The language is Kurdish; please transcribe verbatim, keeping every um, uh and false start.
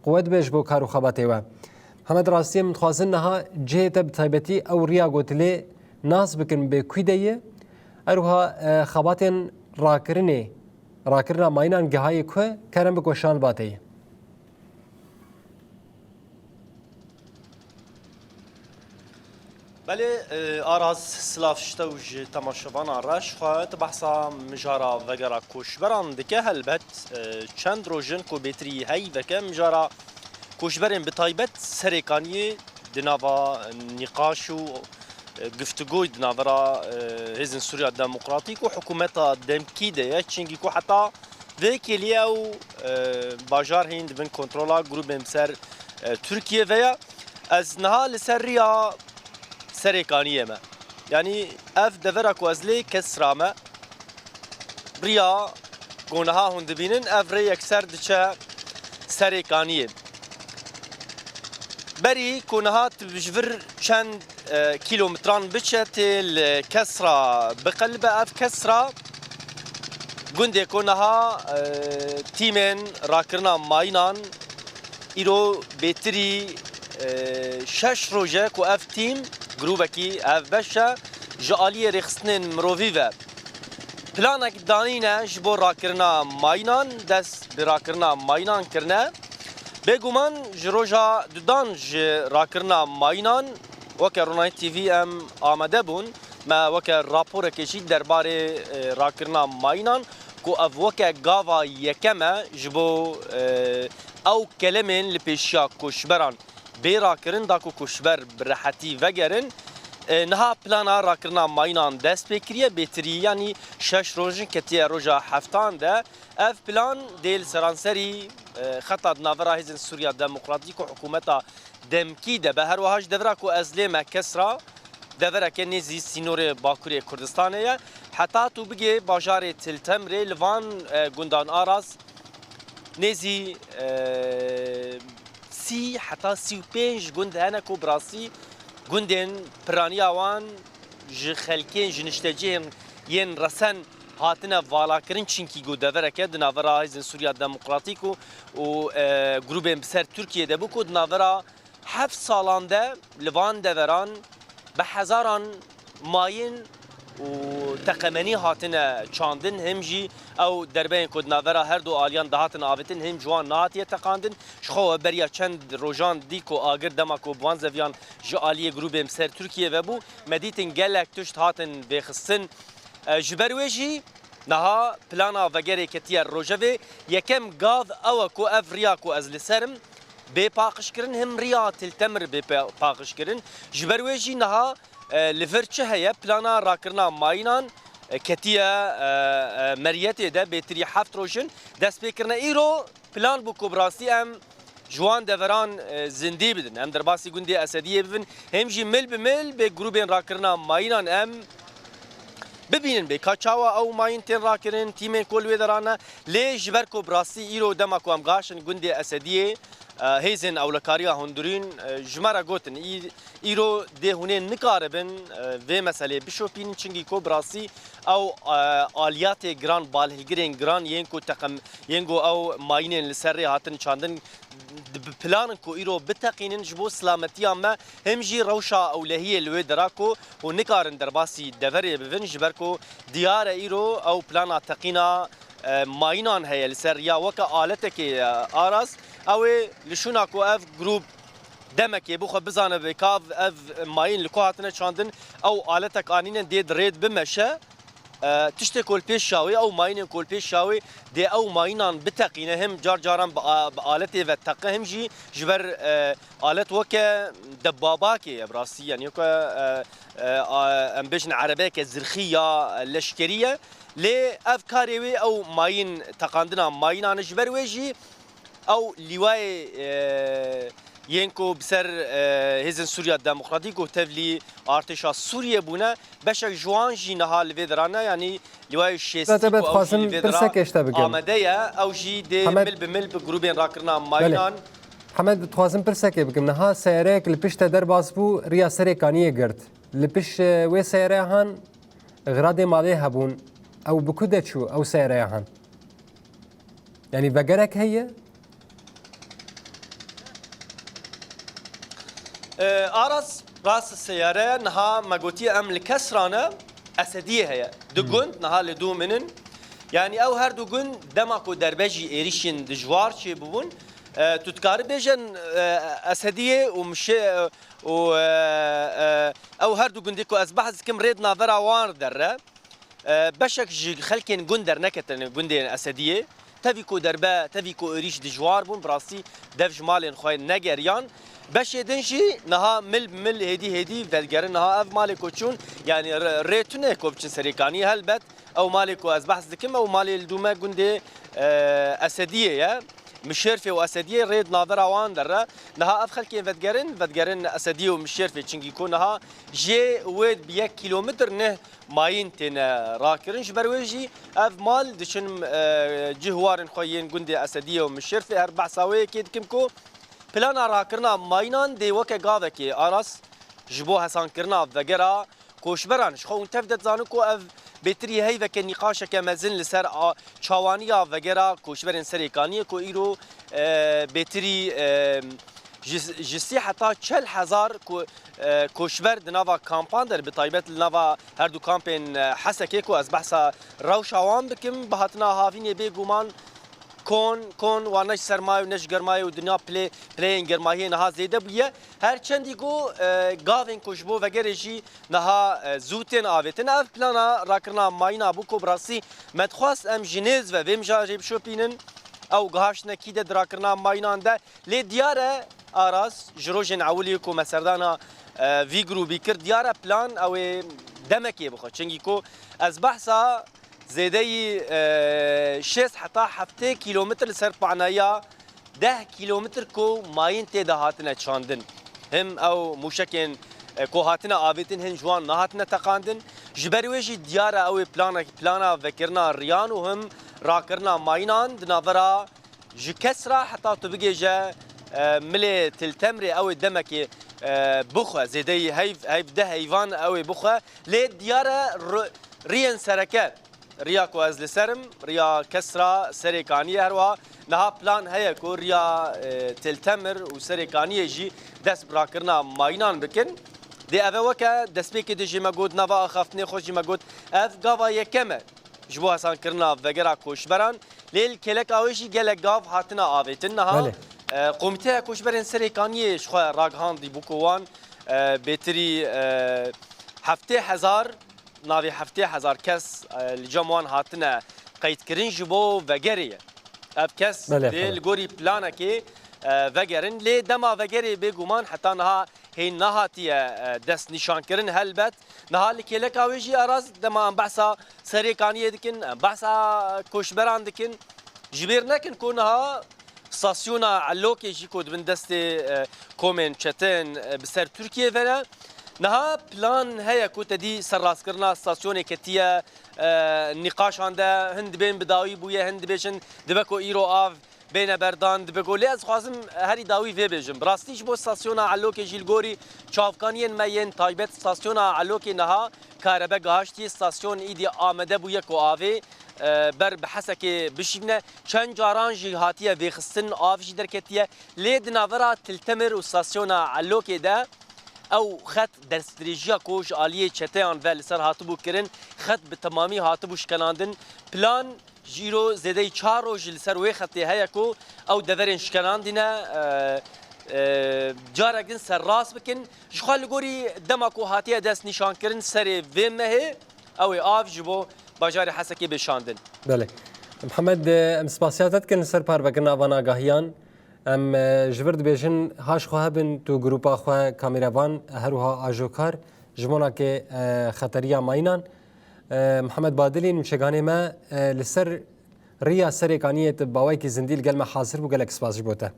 Quwet be ji bo kar û xebatê we. Hemed rastiyê min dixwazin niha cihê te bi taybetî ew riya gotilê nas bikin bi kû de ye. Her wiha, e, xebatên rakirinê, rakirina mayînan gihayê ku kerem bi goşan ba te ye. Belê, e, Aras, silav ji te û ji temaşevana reş xwe. Tu behsa mijara vegera koçberan dike, helbet, e, çend roj in ku bêtirî heyveke mijara koçberên bi taybet Serêkaniyê di nava nîqaş û, e, giftugoyî di navbera, e, Hêzên Sûriya Demokratîk û hikûmeta demkî de ye. Çimkî ku heta vê kêliyê ew, e, bajar hîn di bin kontrola grûbên bi ser, e, Tirkiyê ve ye. Ez niha li ser riya Serêkaniyê me. Yanî ev devera ku ez lê Kesra me, riya ku niha hûn dibînin, ev rê yekser diçe Serêkaniyê. Berî ku niha tu ji vir çend, e, kîlometran biçe tê li Kesra biqelibe. Ev Kesra gundê ku niha, e, tîmên rakirina mayînan îro bêtirî, e, şeş roj e ku ev tîm, grûbekî hevbeş e, ji aliyê rêxistinên mirovî ve planek danîne ji bo rakirina mayînan, dest bi rakirina mayînan kirine. Bêguman ji roja dudan ji rakirina mayînan weke Ronahî T V em amade bûn. Me weke raporekê jî derbarê, e, rakirina mayînan ku ev weke gava yekem e ji bo, e, ew kelemên li pêşiya koçberan bê rakirin da ku koçber bi rehetî vegerin. E, niha plana rakirina mayînan dest pê kiriye, bêtirî yanî şeş roj in ketiye roja heftan de. Ev plan dê li seranserî, e, xeta di navbera Hêzên Sûriya Demokratîk û hikûmeta demkî de be. Her wiha ji devera ku ez lê me Kesra, devereke nêzî sînorê Bakurê Kurdistanê ye. Heta tu bigê bajarê Til Temrê li van, e, gundan Aras nêzî, e, sî heta sî û pênc gund hene ku bi rastî gundên piraniya wan ji xelkên, ji niştecihên yên resen hatine valakirin, çimkî ku devereke di navbera Hêzên Sûriya Demokratîk û, û, e, grûbên bi ser Tirkiyê de bû ku di navbera heft salan de li van deveran bi hezaran mayîn û teqemenî hatine çandin, him jî ew derbeyên ku di navbera her du aliyan dihatin avêtin, him ji wan nehatiye teqandin. Ji xwe we beriya çend rojan dî ku agir dema ku bi wan zeviyan ji aliyê grûbên bi ser Tirkiyê ve bû, me dîtin gelek tişt hatin vêxistin. E, ji ber wê jî niha plana vegerê ketiye rojevê. Yekem gav ew e ku ev riya ku ez li ser im bê paqijkirin, him riya Til Temir bê pe-, paqijkirin. Ji ber wê jî niha, e, li vir çi heye? Plana rakirina mayînan, e, ketiye, e, e, meriyetê de, bêtirî heft roj in dest pê kirine. Îro plan bû ku bi rastî em ji wan deveran, e, zindî bidin. Em derbasî gundê Esediyê bibin, him jî mil bi mil bê grûbên rakirina mayînan em bibînin bê ka çawa ew mayîn tên rakirin, tîmên ku li wê deran e. Lê ji ber ku bi rastî îro dema ku em gaşin gundê Esediyê, e, hêzên ewlekariya hundirîn, e, ji me re gotin, î-, îro dê hûn ê nikaribin, e, vê meselê bişopînin, çimkî ku bi rastî ew, e, aliyatê giran, balhilgirên giran yên ku teqem-, yên ku ew mayînên li ser rê hatin çandin, di, bi plan in ku îro biteqînin ji bo silametiya me, him jî rewşa ewlehiyê li wê dera ku hûn nikarin derbasî deverê bibin, ji ber ku diyar e îro ew plana teqîna, e, mayînan heye li ser riya weke aletekê, e, Aras. Ew ê li şûna ku ev grûp demekê bixwe bizane bê ka ev, ev mayîn li ku hatine çandin, ew aletek anîne dê di rê de bimeşe. E, tiştê ku li pêş şawê, ew mayînên ku li pêş şawê dê ew mayînan biteqîne, him car caran bi a-, bi aletê ve teqe, him jî ji ber, e, alet weke debabakê ye bi rastî, yanî weke, e, e, a, em bêjin erebeyeke zirxî ya leşkerî ye. Lê ev karê wê ew mayîn, teqandina mayînan e, ji ber wê jî ew lîwayê, e, yên ku bi ser, e, Hêzên Sûriya Demokratîk û tevlî artêşa Sûriyê bûne, beşek ji wan jî niha li vê deran e, yanî lîwayê şêstî Zaten ku ew jî dixwazim li vê dera pirsekê ji te bikim. Amade ye, ew jî dê Hemed mil bi mil bi grûbên rakirina Belê. mayînan. Hemed, dixwazim pirsekê bikim. Niha seyareyek li pişt te derbas bû, riya Serêkaniyê girt. Li pişt, e, wê seyareya han xiradê malê hebûn. Ew bi ku de çû, ew seyareya han? Yanî vegerek heye? Aras, rast seyare niha me gotiye em li Kesra ne, Esediyê heye. Du gund niha li dû min in. Yanî ew her du gund dema ku derbe jî êrîşên dijwar çêbûbûn. E, tu dikarî bêjin, e, Esediyê û Mişê, e, û, e, e, ew her du gundê ku ez behs dikim rê di navbera wan derre. E, beşek ji xelkên gund derneketine gundên Esediyê. Tevî ku derbe, tevî ku êrîş dijwar bûn, bi rastî dev ji malên xwe negeriyan. Beşê din jî niha mil bi mil hêdî hêdî vedigerin. Niha ev malê ku çûn, yanî r-, rê tune ku biçin Serêkaniyê helbet. Ew malê ku ez behs dikim, ew malê li dûme gundê, e, Esediyê ye. Mişêrfê û Esediyê rê di navbera wan derre. Niha ev xelkên vedigerin, vedigerin Esediyê û Mişêrfê, çinkî ku niha jê wê bi yek kîlometr neh mayîn têne rakirin. Ji ber wê jî ev mal diçin, e, cih warên xwe yên gundê Esediyê û Mişêrfê. Her behsa wê yekê dikim ku plana rakirina mayînan dê weke gavekê Aras ji bo hesankirina vegera koçberan. Ji xwe hûn tev de dizanin ku ev bêtirî heyveke nîqaşeke mezin li ser a-, çawaniya vegera koçberên Serêkaniyê ku îro, e, bêtirî, e, ji, ji sî heta çel hezar ku, e, koçber di nava kampan de, bi taybet li nava her du kampên, e, Hesekê ku ez behsa rewşa wan bikim, bi hatina havînê bêguman kon, kon wan ne ji sermayê û ne ji germayê û dinya pilê, pileyên germahiyê niha zêde bûye. Her çendî ku, e, gavên ku ji bo vegerê jî niha, e, zû tên avêtin. Ev plana rakirina mayîna bû ku bi rastî me dixwest em ji nêz ve vê mijarê bişopînin. Ew gihaştine kî de di rakirina mayînan de. Lê diyar e, Aras, ji rojên ewilî ku me serdana, e, vî grûbî kir, diyar e plan ew ê demekê bixwe. Çinkî ku ez behsa zêdeyî, e, şêst heta heftê kîlometr li ser paneya deh kîlometr ku mayîn tê de hatine çandin. Him ew mûşekên, e, ku hatine avêtin hin ji wan nehatine teqandin. Ji ber wê jî diyar e ew ê planek-, plana vekirina riyan û him rakirina mayînan di navbera ji Kesra heta tu bigêje, e, milê Til Temrê ew ê demekê, e, bixwe. Zêdeyî heyv, heyv deh heyvan ew ê bixwe. Lê diyar e ri-, riyên sereke, riya ku ez li ser im, riya Kesra, Serêkaniyê, herwiha niha plan heye ku riya, e, Til Temir û Serêkaniyê jî dest bi rakirina mayînan bikin. Dê ev e weke destpêkê de jî me got, nava axaftinê xwe jî me got, ev gava yekem e ji bo hesankirina vegera koçberan. Lê li kêleka wê jî gelek gav hatine avêtin. Niha, Belê. e, Komîteya Koçberên Serêkaniyê ji xwe ragihandî bû ku wan, e, bêtirî, e, heftê hezar, navê heftê hezar kes, e, li cem wan hatine qeydkirin ji bo vegerê ye. Ev kes Belê, dê xwe. li gorî planekê, e, vegerin. Lê dema vegerê bêguman heta niha hê nehatiye, e, destnîşankirin. Helbet niha li kêleka wê jî Aras, dema em behsa Serêkaniyê dikin, em behsa koçberan dikin. Ji bîr nekin ku niha stasyona Elokê jî ku di bin destê, e, komên çetin, e, bi ser Tirkiyê ve ne. Niha plan heye ku te dî serrastkirina stasyonê ketiye, e, nîqaşan de, hin dibên bi dawî bûye, hin dibêjin dibe ku îro av bêne berdan, dibe ku, lê ez dixwazim herî dawî vê bêjim. Bi rastî ji bo stasyona Elokê jî li gorî çavkaniyên me yên taybet stasyona Elokê niha karebe gihiştiye. Stasyon îdî amade bûye ku avê, e, ber bi Hesekê bişîvne. Çend caran jî hatiye vêxistin, av jî derketiye. Lê di navbera Til Temir û stasyona Elokê de ew xet destdirêjiya ku ji aliyê çeteyan ve li ser hatibû kirin, xet bi temamî hatibû şikenandin. Plan ji îro zêdeyî çar roj li ser wê xetê heye ku ew deverên şikenandî ne, e, e, carek din serrast bikin. Ji xwe li gorî dema ku hatiye destnîşankirin serê vê mehê, ew ê av ji bo bajarê Hesekê bê şandin. Belê. Mihemed, e, em spasiya te dikin li ser parvekirina van agahiyan. Em, e, ji vir dibêjin, ha ji xwe hebin tu grupa xwe kamîrevan, her wiha ajokar, ji monakê, e, xeteriya mayînan. E, Mihemed Badilî, nûçeganê me, e, li ser riya Serêkaniyê tu bi awayekî zindî li gel me hazir bû, gelek spas ji bo te.